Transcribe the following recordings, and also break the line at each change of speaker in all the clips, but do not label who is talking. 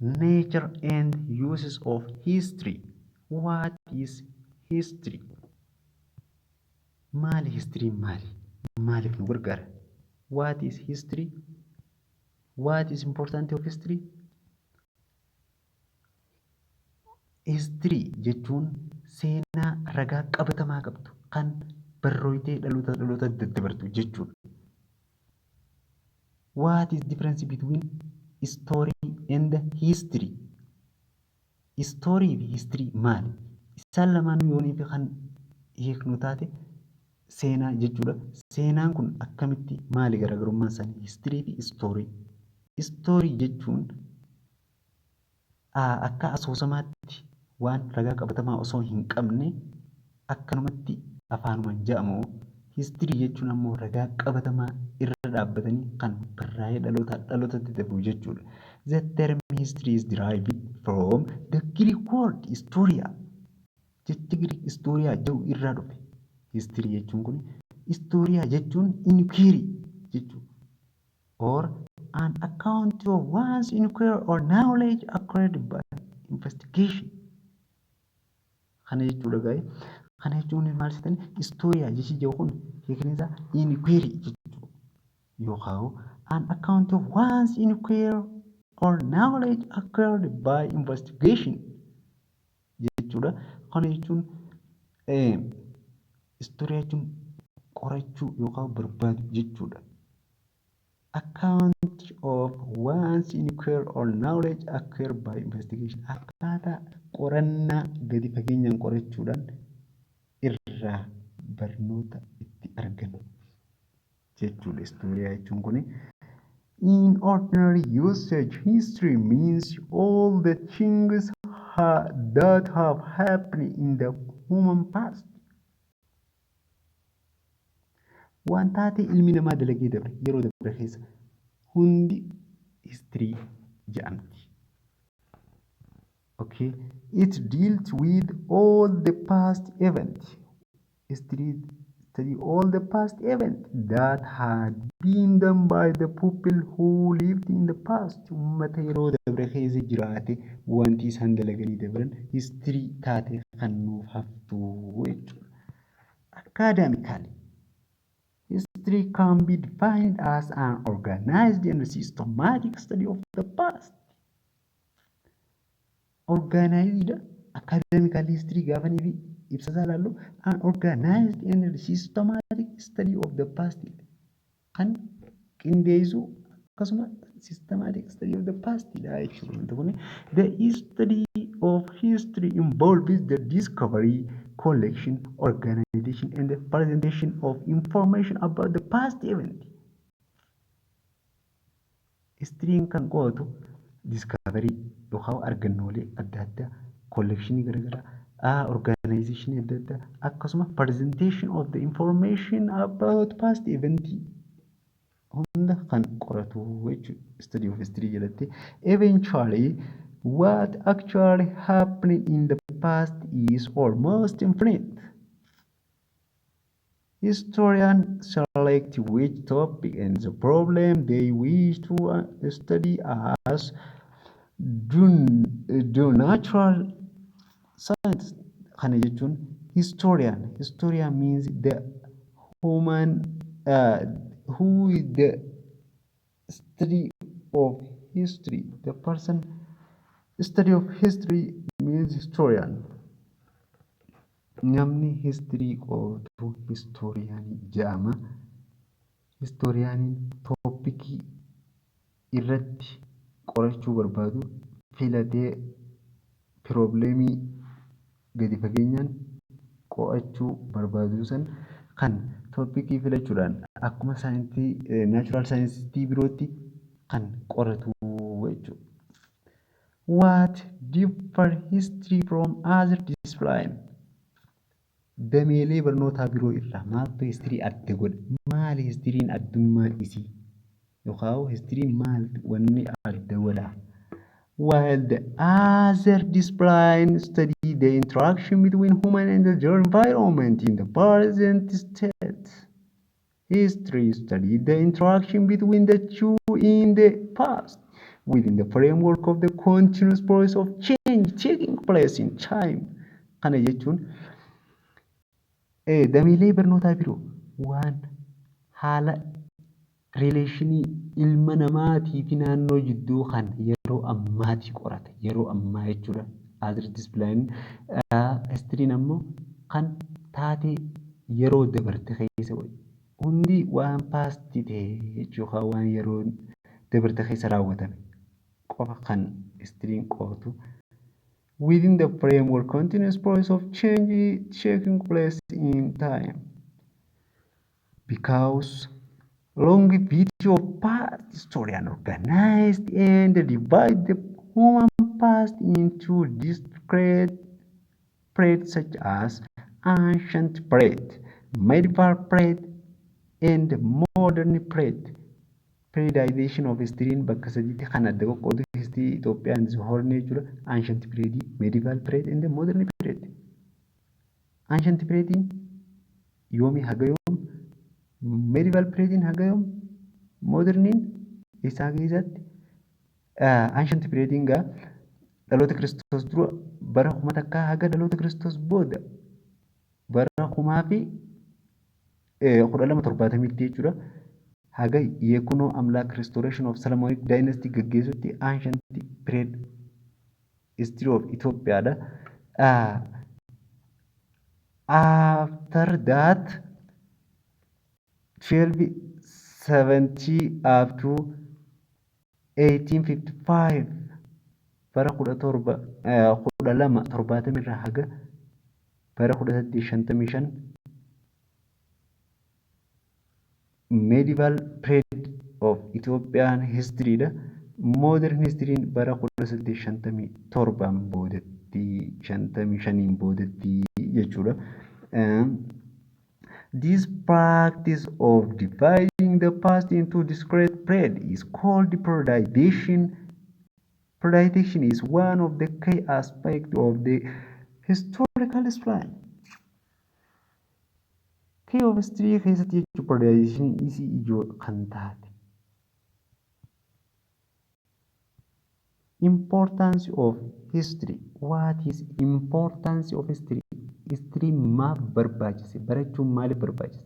Nature and uses of history. What is history? Maali histiriin maali? Maaliif nu gargaara? What is history? What is important of history? History jechuun seenaa ragaa qabatamaa qabdu kan barrooytee dhaloota dhalootatti daddabartu jechuudha. What is difference between story and history? Story fi history maali? Isaan lamaanuu yoonii fi kan hiiknu taate seenaa jechuudha. Seenaan kun akkamitti, maali garaagarummaan isaanii? History fi story. Story jechuun akka asoosamaatti waan ragaa qabatamaa osoo hin qabne akkanumatti afaanumaan jedhamu. History jechuun ammoo ragaa qabatamaa irra dhaabbatanii kan barraa'ee dhalootaa dhalootatti darbu jechuudha. The term history is derived from the Greek word historia. Jecha Greek historia jedhu irraa dhufe. History jechuun kun, historia jechuun inquiry jechuudha. Or an account of one's inquiry or knowledge acquired by investigation. Kana jechuudha gaa'e. Kana jechuun maal jettan? Historia jechi jedhu kun hiikni isaa inquiry jechuudha. Yookaan an account of one's inquiry or knowledge acquired by investigation jechuudha. Kana jechuun historia jechuun qorachuu yookaan barbaadu jechuudha. Account of one's inquiry or knowledge acquired by investigation, akkaataa qorannaa gadi fageenyaan qorachuudhaan irraa barnoota itti argannu jechuudha historia jechuun kuni. In ordinary usage, history means all the things that have happened in the human past. Waan taatee ilmi namaa dalagee dabre yeroo dabre keessa hundi history jedhamti. Okay. It deals with all the past events. History study all the past events that had been done by the people who lived in the past. Uummata yeroo dabre keessa jiraate wanti isaan dalaganii dabran history taate kan nuuf haftu jechuudha. Academically, history can be defined as an organized and systematic study of the past. Organized, academical history gaafanii fi ibsa isaa ilaallu, an organized and systematic study of the past kan qindeessu, akkasuma systematic study of the past dha jechuudha wanti kun. The study of history involves the discovery, collection, organization and the presentation of information about the past event. Historyn kan qo'atu discovery yookaan argannoolee adda addaa, collection garaagaraa, organization adda addaa, akkasuma presentation of the information about past event hunda kan qoratu jechuudha. Study of history jalatti. Eventually, what actually happened in the past is almost infinite. Historians select which topic and the problem they wish to study, as do natural science. Kana jechuun historian means the human who is the study of history. The person study of history means historian. Namni history qo'atu historian jedhama. Historianiin topic irratti qorachuu barbaadu filatee problem gadi fageenyaan qo'achuu barbaadu san kan topic filachuudhaan akkuma saayinsii, natural science birootti kan qoratu jechuudha. What differ history from other discipline? Dameelee barnootaa biroo irraa maaltu history adda godha? Maali historyn addummaan isii? Yookaan historyn maal wanni adda godha? While the other discipline study the interaction between human and their environment in the present state, history study the interaction between the two in the past. Within the framework of the continuous process of change taking place in time. Kana jechuun dameelee barnootaa biroo waan haala relationii ilma namaatii fi naannoo jidduu kan yeroo ammaatii qorata. Yeroo ammaa jechuudha. Other discipline historyn ammoo kan taatee yeroo dabarte keessa hundi waan past ta'e jechuudha, waan yeroo dabarte keessa raawwatame qofa kan historyn qo'atu. Within the framework continuous process of change taking place in time. Because longevity of past historian organized and divide the human past into discrete periods such as ancient period, medieval period, and modern period. Periodization of history bakka sadiitti kan adda qoqqoodu history Itoophiyaa and Horn jechuudha. Ancient period, medieval period, and modern period. Ancient period yoomii haga yoom? Medieval period haga yoom? Moderniin isaa keessatti ancient period gaa dhaloota Kiristoos dura bara 1000 haga dhaloota Kiristoos booda bara 101270tti jechuudha. Haga Yekunoo Amlaak Restoration of Solomonic Dynasty gaggeessutti ancient period history of Itoophiyaadha. After that, 1270 up to 1855, bara 17 1270 irraa haga bara 1855 medieval period of Ethiopian history dha. Modern history bara 1857 boodatti, 55 boodatti jechuudha. This practice of dividing the past into discrete period is called periodization. Periodization is one of the key aspects of the historical discipline. Key of history keessatti jechuun periodization isii ijoo kan taate. Importance of history. What is importance of history? History maaf barbaachise? Barachuun maaliif barbaachise?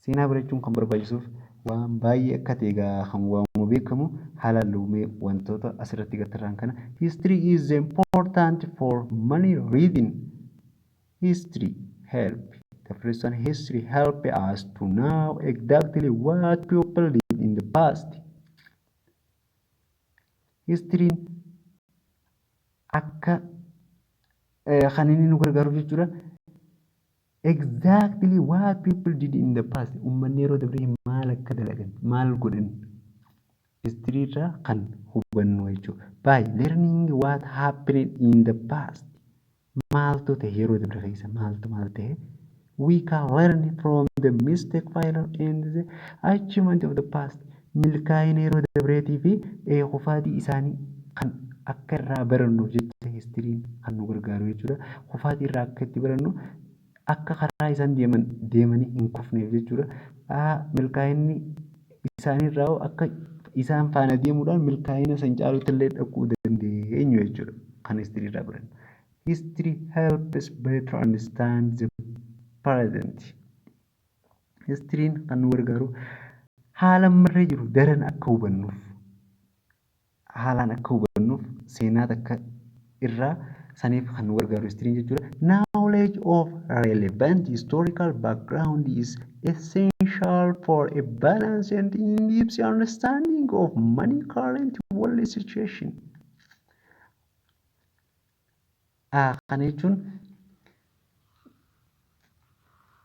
Seenaa barachuun kan barbaachisuuf waan baay'ee akka ta'e egaa kan waamamu beekamu haalaan luumee wantoota asirratti gatarraan kana. History is important for many reason. History help. The first one, history help us to know exactly what people did in the past. Historyn akka kan inni nu gargaaruuf jechuudha. Exactly what people did in the past. Uummanni yeroo dabree maal akka dalagan, maal godhan history irraa kan hubannu jechuudha. By learning what happened in the past. Maaltu ta'e yeroo dabre keessa, maaltu maal ta'e, we can learn from the mistake, failure and the achievement of the past. Milkaa'ina yeroo dabreetii fi kufaatii isaanii kan akka irraa barannuuf jecha historyn kan nu gargaaru jechuudha. Kufaatii irraa akka itti barannu, akka karaa isaan deeman deemanii hin kufneef jechuudha. Milkaa'inni isaaniirraa akka isaan faana deemuudhaan milkaa'ina san caalutti illee dhaquu dandeenyu jechuudha. Kan history irraa barannu. History helps better understand the present. Historyn kan nu gargaaru haala ammarra jiru daran akka hubannuuf, haalaan akka hubannuuf seenaa takka irraa saniif kan nu gargaaru historyn jechuudha. Knowledge of relevant historical background is essential for a balanced and in-depth understanding of many current world situation. Kana jechuun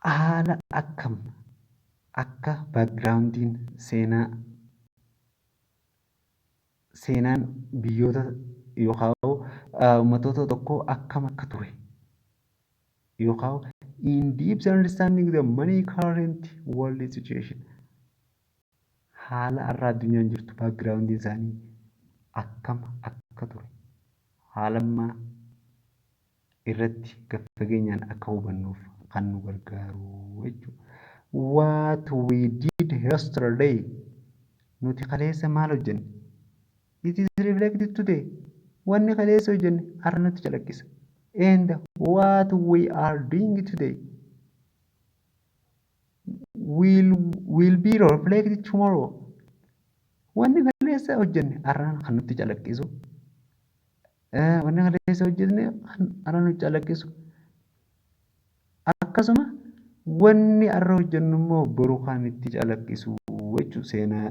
haala akkam akka backgroundiin seenaa, seenaan biyyoota yookaan uummattoota tokkoo akkam akka ture yookaan in deep understanding the many current world situation, haala har'a addunyaan jirtu backgroundiin isaanii akkam akka ture haala ammaa irratti gad fageenyaan akka hubannuuf kan nu gargaaru jechuudha. What we did yesterday Nuti kaleessa maal hojjenne? It is reflected today. Wanni kaleessa hojjenne har'a nutti calaqqisa. And what we are doing today will be reflected tomorrow. Wanni kaleessa hojjenne har'a kan nutti calaqqisu. Wanni kaleessa hojjenne kan har'a nutti calaqqisu. Akkasuma wanni har'a hojjennu immoo boru kan itti calaqqisu jechuudha seenaa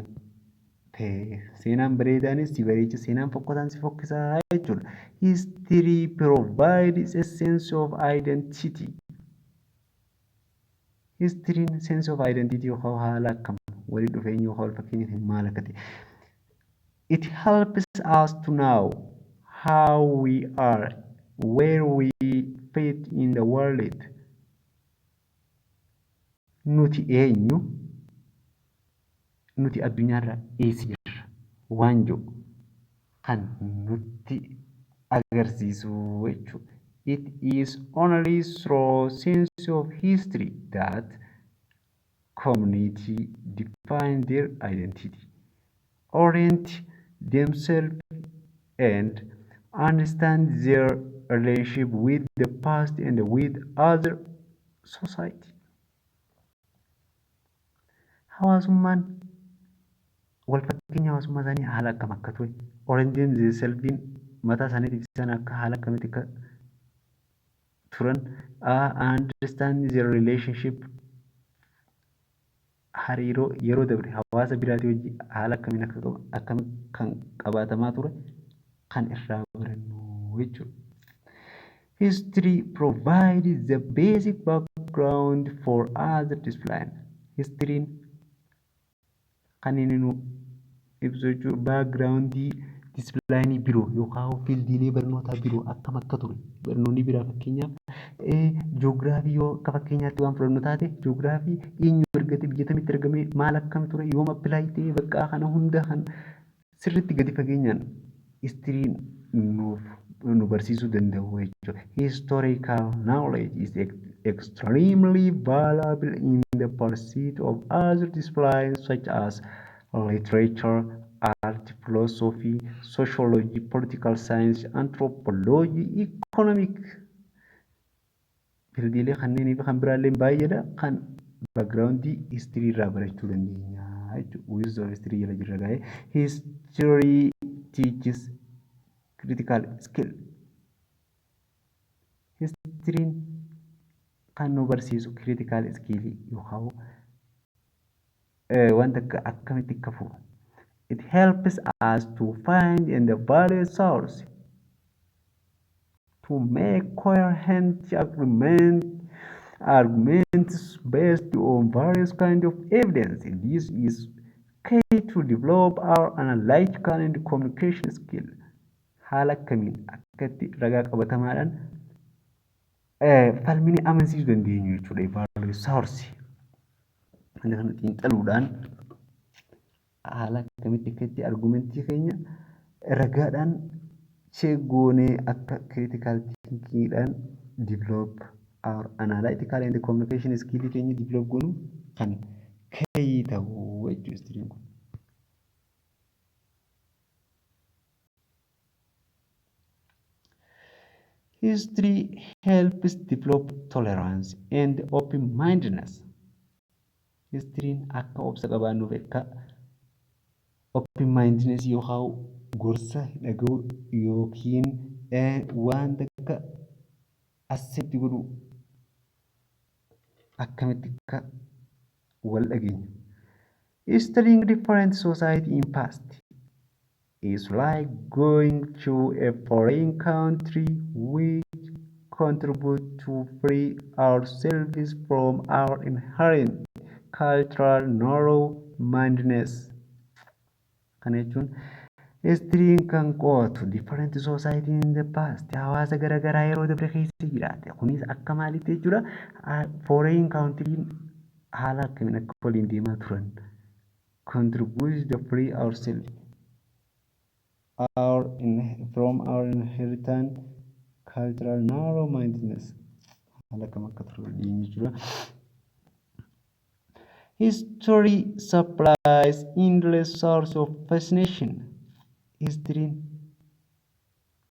ta'e. Seenaan bareedaanis si bareecha, seenaan fokkataan si fokkisa jechuudha. History provides a sense of identity. Historyn sense of identity yookaan haala akkam walitti dhufeenyi yookaan wal fakkeenyi maal akka ta'e. It helps us to know how we are, where we fit in the world. Nuti eenyu? Nuti addunyaarra eessa jirra? Waan jedhu kan nutti agarsiisu jechuudha. It is only through sense of history that community define their identity, orient themselves and understand their relationship with the past and with other society. Hawaasummaan wal fakkeenya hawaasummaa isaanii haala akkam akka ture, orient themselves, mataa isaaniitiif isaan akka haala akkamitti akka turan, understand their relationship, hariiroo yeroo dabre hawaasa biraatii wajjin haala akkamiin akka qabu, akkam kan qabaatamaa ture kan irraa barannu jechuudha. History provides the basic background for other discipline. Historyn kan inni nu ibsu jechuudha, backgroundii disciplineii biroo yookaan fieldiilee barnootaa biroo akkam akka ture. Barnoonni biraa, fakkeenyaaf ji'oogiraafii yoo akka fakkeenyaatti waan fudhannu taate, ji'oogiraafii eenyu argate, biyya kamitti argame, maal akkam ture, yoom apply ta'e, bakka kana hunda kan sirriitti gadi fageenyaan historyn nuuf nu barsiisuu danda'u jechuudha. Historical knowledge is extremely valuable in the pursuit of other disciplines such as literature, art, philosophy, sociology, political science, anthropology, economic. Fieldiilee kanneenii fi kan biraallee baay'eedha kan backgroundii history irraa barachuu dandeenya jechuudha. Wisdom history jala jirra gaa'ee. History teaches critical skill. Historyn kan nu barsiisu critical skill yookaan wanta akka akkamitti akka furu. It helps us to find and evaluate source, to make coherent arguments based on various kinds of evidence. This is key to develop our analytical and communication skill. Haala akkamiin akkatti ragaa qabatamaadhaan falmini amansiisuu dandeenyu jechuudha. Evaluate source. Wanta kana xiinxaluudhaan haala akkamitti akka itti argumentii keenya ragaadhaan check goonee akka critical thinkingiidhaan develop our analytical and communication skill keenya develop goonu kan key ta'u jechuudha historyn kun. History helps develop tolerance and open-mindedness. Historyn akka obsa qabaannuuf, akka open-mindedness yookaan gorsa dhaga'uu yookiin waan takka accept godhuu, akkamitti akka wal dhageenya. Studying different society in past is like going to a foreign country, which contribute to free ourselves from our inherent cultural narrow-mindedness. Kana jechuun historyn kan qo'atu different society in the past, hawaasa garaagaraa yeroo dabre keessa jiraate. Kunis akka maalitti jechuudha? Foreign country haala akkamiin akka waliin deemaa turan, contribute to free ourselves our in, from our inheritance cultural narrow-mindedness, haala akkam akka ture waliin jechuudha. History supplies endless source of fascination. History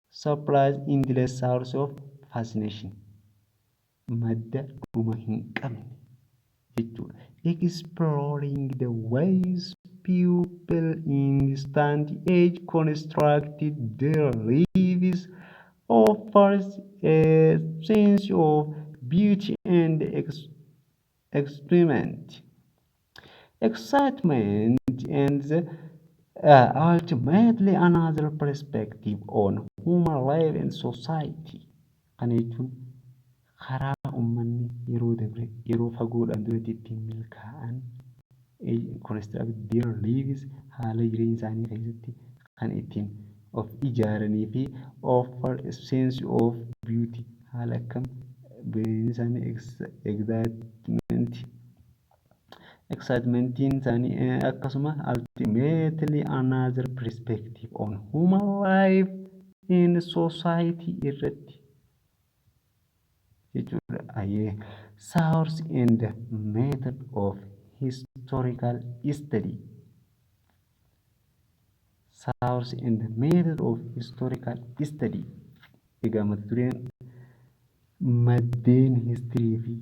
supplies endless source of fascination. Madda dhuma hin qabne jechuudha. Exploring the ways people in distant age constructed their lives offers a sense of beauty and experiment, excitement and ultimately another perspective on human life and society. Kana jechuun karaa uummanni yeroo dabre, yeroo fagoodhaan duratti ittiin milkaa'an, construct their lives, haala jireenya isaanii keessatti kan ittiin of ijaaranii fi offer a sense of beauty, haala akkam jireenya isaanii, excitementiin isaanii, akkasuma ultimately another perspective on human life in society irratti jechuudha. Ayyee, source and method of historical study. Source and method of historical study. Egaa mata dureen maddeen history fi